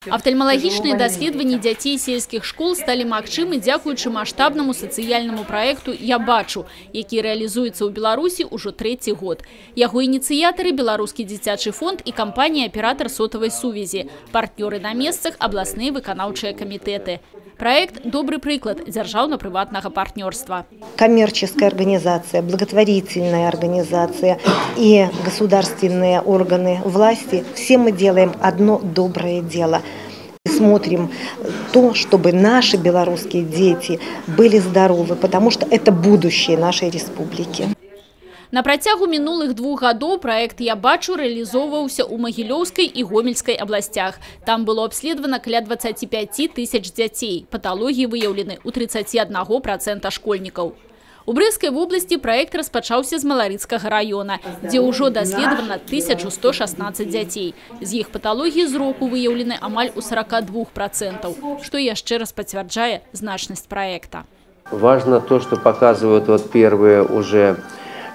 Афтальмалагічныя даследаванні дзяцей сельскіх школ сталі магчымы дзякуючы маштабнаму сацыяльнаму праекту «Я бачу», які рэалізуецца ў Беларусі ўжо трэці год. Яго ініцыятары – Беларускі дзіцячы фонд і кампанія-аператар сотавай сувязі, партнёры на месцах – абласныя выканаўчыя камітэты. Праект – добры прыклад дзяржаўна-прыватнага партнёрства. Коммерческая организация, благотворительная организация и государственные органы власти – все мы делаем одно доброе дело. Смотрим то, чтобы наши белорусские дети были здоровы, потому что это будущее нашей республики. На працягу мінулых двух гадоў праект «Я бачу» рэалізоўваўся ў Магілёўскай і Гомельскай абласцях. Там было абследавана каля 25 тысяч дзяцей. Паталогіі выяўлены ў 31% школьнікаў. У Брэсцкай вобласці праект распачаўся з Маларыцкага раёна, дзе ўжо даследавана 1116 дзяцей. З іх паталогіі зроку выяўлены амаль у 42%, што яшчэ раз пацвярджае значнасць праекта. Важно то, что показывают вот первые уже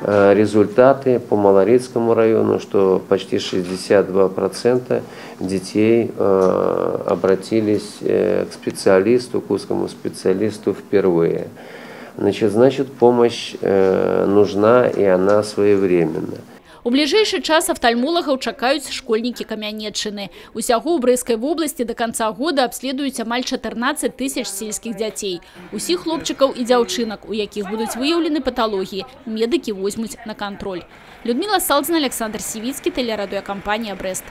результаты по Малоритскому району, что почти 62% детей обратились к специалисту, к узкому специалисту впервые. Значит, помощь нужна, и она своевременна. У бліжэйшы час афтальмолагаў чакаюць школьнікі Камянеччыны. Усяго ў Брэсцкай вобласці да канца года абследуюць амаль 14 тысяч сельскіх дзяцей. Усіх хлопчыкаў і дзяўчынак, у якіх будуць выяўлены паталогіі, медыкі возьмуць на кантроль. Людміла Салдзіна, Аляксандр Сівіцкі, тэлерадыёкампанія «Брэст».